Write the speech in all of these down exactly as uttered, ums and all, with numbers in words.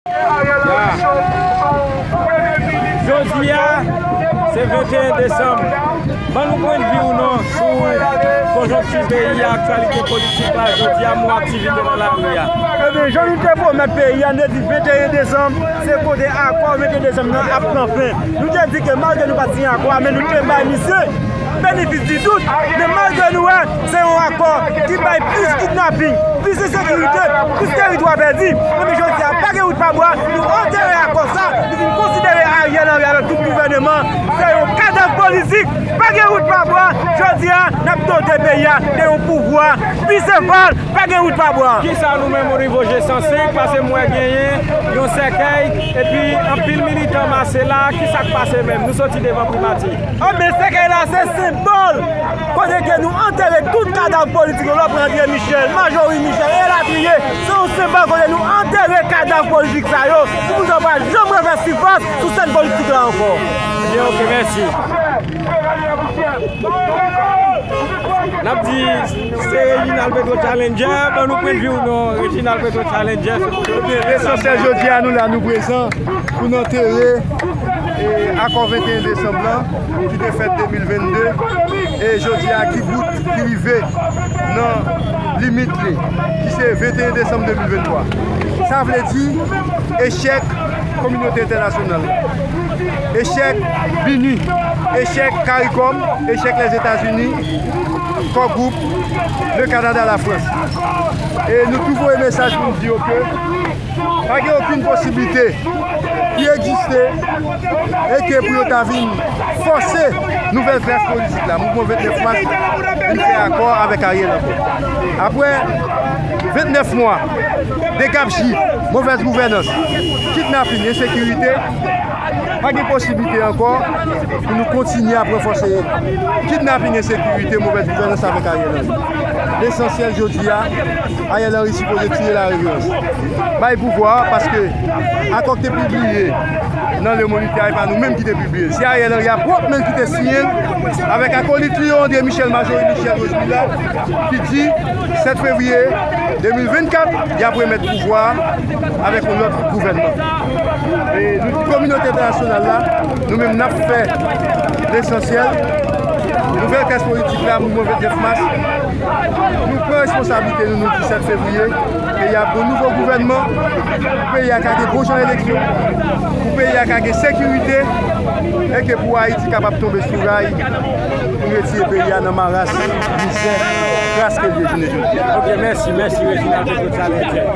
Ya. Jodi a, se venteyen desanm. Ban nou pwennvi w non sou konjonkti peyi a, aktyalite politik la jodi a, mo aktivite nan lari a. Ebyen, jan nou te pwomèt peyi a, nou te di venteyen desanm, se kote akò venteyen desanm nan ap pran fen. Nou te di ke malgre nou pa t siyen akò a, men nou te bay misye benefis di dout. Men malgre nou wè se yon akò ki bay plis kidnaping, plis ensekirite, plis teritwa pèdi, men jodi a pa gen wout pa bwa, nou antere akò sa, nou vin konsidere Ariel Henry avèk tout gouvèneman se yon kadav politik. Pa gen wout pa bwa, jodi a n ap dote peyi a de yon pouvwa bisenval. Pa gen wout pa bwa. Kisa nou menm o nivo G san senk, paske m wè genyen yon sèkèy, epi anpil militan mase la, kisa k pase menm? Nou soti devan primati. Anben, sèkèy la se senbòl kote ke nou antere tout kadav politik yo, lè w pran André Michel, Marjorie Michel, elatriye. Se yon senbòl kote nou antere kadav politik sa yo, pou moun sa yo pa janm refè sifas sou sèn politik la ankò. Byen, ok, mèsi. N ap di se Reginald Petro Challenger, ban nou pwennvi w non, Reginald Petro Challenger. Ebyen, lesansyèl jodi a nou la, nou prezan pou n antere, e, akò venteyen desanm lan ki te fèt de mil vennde, e jodi a ki bout ki rive nan limit li, ki se venteyen desanm de mil venntwa. Sa vle di echèk kominote entènasyonal la, echèk BINUH, echèk CARICOM, echèk Lèzetazini, Core Group, le Canada, la France. E nou tou voye mesaj pou n di yo ke pa gen okenn posiblite ki egziste e ke pou yo ta vin fòse nouvèl klas politik la, mouvman vennèf mas, vin fè akò avèk Ariel ankò. Apre vennèf mwa de gabji, movèz gouvènans, kidnaping, ensekirite, pa gen posiblite ankò pou nou kontinye ap ranfòse kidnaping, ensekirite, movèz gouvènans avèk Ariel Henry. Lesansyèl jodi a, Ariel Henry sipoze tire la reverans, bay pouvwa a, paske akò ki te pibliye nan Le Moniteur, e pa nou menm ki te pibliye l. Se Ariel Henry a pwòp men l ki te siyen l avèk akolit li yo, André Michel, Marjorie Michel, Rose Millard, ki di sèt fevriye de mil vennkat, y ap remèt pouvwa a avèk yon lòt gouvènman. E nou, kominote entènasyonal la, nou menm n ap fè lesansyèl. Nouvèl klas politik la, mouvman vennèf mas, nou pran responsablite nou, nou di sèt fevriye, ke y ap gen nouvo gouvènman, pou peyi a ka gen bon jan eleksyon, pou peyi a ka gen sekirite, e ke pou Ayiti kapab tonbe sou ray, pou n retire peyi a nan maras, mizè, kras ke l ye jounen jodi a. Ok, mèsi, mèsi, Reginald Petro Challenger.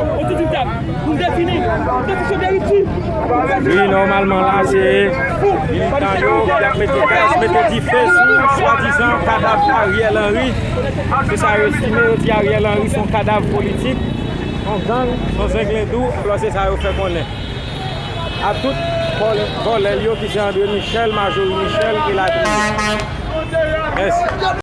Pou defini, pou defini de Ayiti. Wi, nòmalman la, se militan yo ki ap mete gaz, mete dife sou swadizan kadav Ariel Henry. Se sa yo estime, yo di Ariel Henry se yon kadav politik, yon gang, yon zenglendou, alò se sa yo fè konnen. A tout vòlè, vòlè l yo ki se André Michel, Marjorie Michel, elatriye. Mèsi.